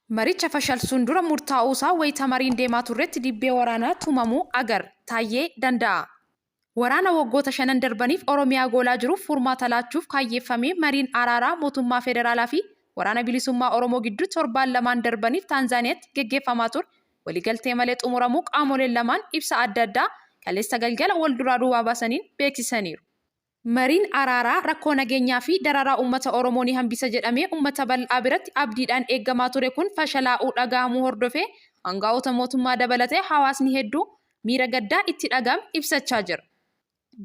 Maricha fashalsuun dura murtaa'uusaa wayita mariin deemaa turretti dibbee waraanaa tumamuu agarre, Taayyee Danda'aa. Waraana waggoota shanan darbaniif Oromiyaa goolaa jiruuf furmaata laachuuf kaayyeeffamee mariin araaraa mootummaa federaalaa fi Waraana Bilisummaa Oromoo gidduutti torbaan lamaan darbaniif Taanzaaniyaatti geggeeffamaa ture waliigaltee malee xumuramuu qaamoleen lamaan ibsa adda addaa kaleessa galgala walduraa duubaa baasaniin beeksisaniiru. Mariin araaraa rakkoo nageenyaa fi dararaa uummata Oromoo ni hambisa jedhamee uummata bal'aa biratti abdiidhaan eeggamaa ture kun fashalaa'uu dhagahamuu hordofee angaa'ota mootummaa dabalatee hawaasni hedduu miira gaddaa itti dhaga'ame ibsachaa jira.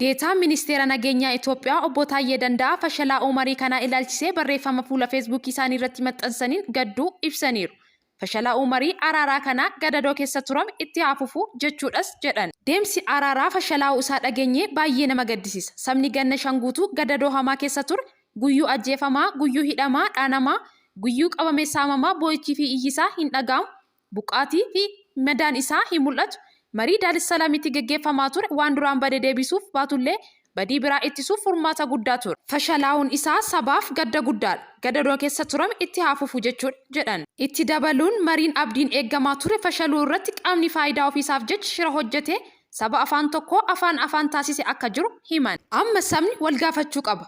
Deetaan Ministeera Nageenyaa Itoophiyaa Obbo Taayyee Danda'aa fashalaa'uu marii kanaa ilaalchisee barreeffama fuula Feesbuukii isaanii irratti maxxansaniin gadduu ibsaniiru. Fashalaa'uu marii araaraa kanaa gadadoo keessa turame itti haa fufu jechuudhas jedhan. Deemsi araaraa fashalaa'uu isaa dhageenyee baay'ee nama gaddisiisa. Sabni ganna 5 guutuu gadadoo hamaa keessa ture, guyyuu ajjeefamaa, guyyuu hidhamaa, dhaanamaa, guyyuu qabamee saamamaa boo'ichii fi iyyi isaa hin dhaga'amu, buqqaatii fi madaan isaa hin mul'atu. Marii Daaressalaamitti geggeeffamaa ture waan duraan bade deebisuuf baatullee badii biraa ittisuuf furmaata guddaa ture. Fashalaa'uun isaa sabaaf gadda guddaadha. Gadadoo keessa turame itti haa fufu jechuudha, jedhan. Itti dabaluun mariin abdiin eegamaa ture fashaluu irratti qaamni faayidaa ofiisaaf jecha shira hojjetee saba afaan tokkoo afaan afaan taasise akka jiru himan. Amma sabni wal gaafachuu qaba.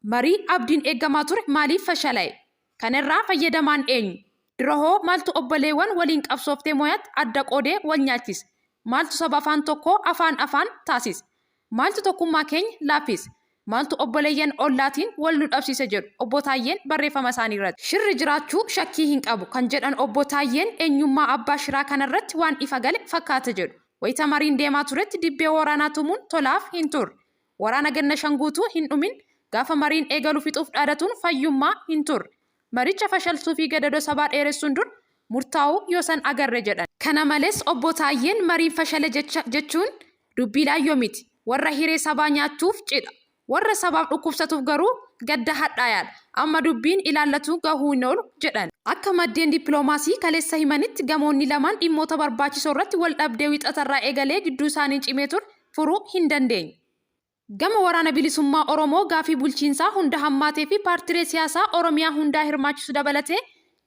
Marii abdiin eegamaa ture maaliif fashalaa'e? Kana irraa fayyadamaan eenyu? Durahoo maaltu obboleewwan waliin qabsooftee mooyatti adda qoodee wal nyaachise? Maaltu saba afaan tokkoo afaan afaan taasise? Maaltu tokkummaa keenya laaffise? Maaltu obboleeyyan ollaatiin wal nu dhabsiise jedhu Obbo Taayyeen barreeffama isaanii irratti. Shirri jiraachuu shakkii hin qabu kan jedhan Obbo Taayyeen eenyummaa abbaa shiraa kanarratti waan ifa gale fakkaata jedhu. Wayita mariin deemaa turetti dibbee waraanaa tumuun tolaaf hin turre. Waraana ganna 5 guutuu hin dhumin gaafa mariin eegalu fixuuf dhaadatuun fayyummaa hin turre. Maricha fashalsuu fi gadadoo sabaa dheeressuun dur murtaa'uu yoosan agarre jedhan. Kana malees Obbo Taayyeen mariin fashale jecha jechuun dubbii laayyoo miti. Warra hiree sabaa nyaachuuf cidha. Warra sabaaf dhukkubsatuuf garuu gadda hadhaayaadha. Amma dubbiin ilaallatu gahuu hin oolu jedhan. Akka maddeen dippiloomaasii kaleessa himanitti gamoonni lamaan dhimmoota barbaachisoo irratti waldhabdee Wiixatarraa eegalee gidduu isaanii cimee ture furuu hin dandeenye. Gama Waraana Bilisummaa Oromoo gaafii bulchiinsaa hunda hammaatee fi paartilee siyaasaa Oromiyaa hundaa hirmaachisu dabalatee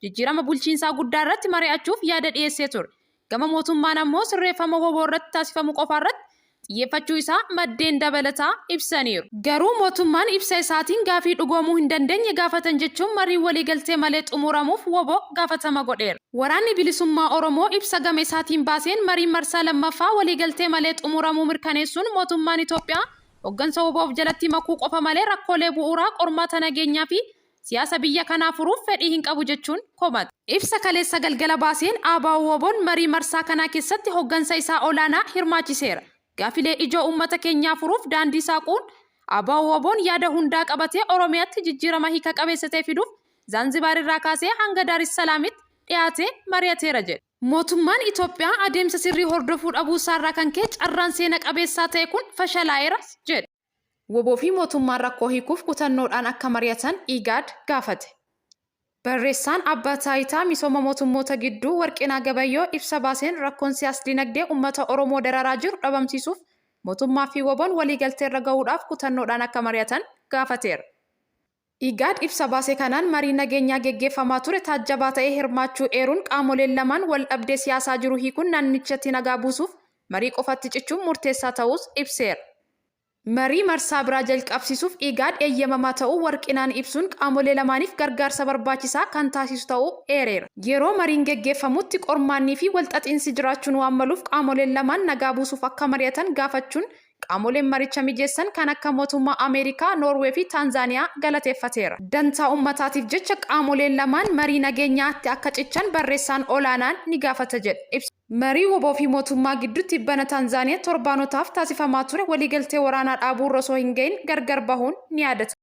jijjiirama bulchiinsaa guddaa irratti mari'achuuf yaada dhiyeessee ture. Gama mootummaan ammoo sirreeffama wbo irratti taasifamu qofaarratti xiyyeeffachuu isaa maddeen dabalataa ibsaniiru. Garuu mootummaan ibsa isaatiin gaafii dhugoomuu hin dandeenye gaafatan jechuun mariin waliigaltee malee xumuramuuf wbo gaafatama godheera. Waraanni Bilisummaa Oromoo ibsa gama isaatiin baaseen mariin marsaa lammaffaa waliigaltee malee xumuramuu mirkaneessuun mootummaan Itoophiyaa hoggansa wbo of jalatti makuu qofa malee rakkoolee bu'uuraa qormaata nageenyaa fi siyaasa biyya kanaa furuuf fedhii hin qabu jechuun komate. Ibsa kaleessa galgala baaseen ABO-WBOn marii marsaa kanaa keessatti hoggansa isaa olaanaa hirmaachiseera. Gaafilee ijoo uummata keenyaa furuuf daandii saaquun ABO-WBOn yaada hundaa qabatee Oromiyaatti jijjiirama hiika qabeessa ta'e fiduuf Zaanzibaar irraa kaasee hanga Daarissalaamitti dhiyaatee mari'ateera jedhe. Mootummaan Itoophiyaa adeemsa sirrii hordofuu dhabuusaarraa kan ka'e carraan seena qabeessaa ta'e kun fashalaa'eera jedhe. Wbo fi mootummaan rakkoo hiikuuf kutannoodhaan akka mari'atan IGAD gaafate. Barreessaan Abbaa Taayitaa Misooma Mootummoota Gidduu Warqinaa Gabayyoo ibsa baaseen rakkoon siyaas-dinagdee ummata Oromoo dararaa jiru dhabamsiisuuf mootummaa fi WBOn waliigalteerra gahuudhaaf kutannoodhaan akka mari'atan gaafateera. IGAD ibsa baase kanaan marii nageenyaa geggeeffamaa ture taajjabaa ta'ee hirmaachuu eeruun qaamoleen lamaan waldhabdee siyaasaa jiru hiikuun naannichatti nagaa buusuuf marii qofatti cichuun murteessaa ta'uus ibseera. Marii marsaa biraa jalqabsiisuuf IGAD eeyyamamaa ta'uu Warqinaan ibsuun qaamolee lamaaniif gargaarsa barbaachisaa kan taasisu ta'uu eereera. Yeroo mariin geggeeffamutti qormaannii fi walxaxiinsi jiraachuun waan maluuf qaamoleen lamaan nagaa buusuuf akka mari'atan gaafachuun qaamoleen maricha mijeessan kan akka mootummaa Ameerikaa, Noorwee fi Taanzaaniyaa galateeffateera. Dantaa ummataatiif jecha qaamoleen lamaan marii nageenyaatti akka cichan barreessaan olaanaan ni gaafata jedha ibsi. Marii wbo fi mootummaa gidduutti tibbana Taanzaaniyaatti torbaanotaaf taasifamaa ture waliigaltee waraanaa dhaabuurra osoo hin gahin gargar bahuun ni yaadatama.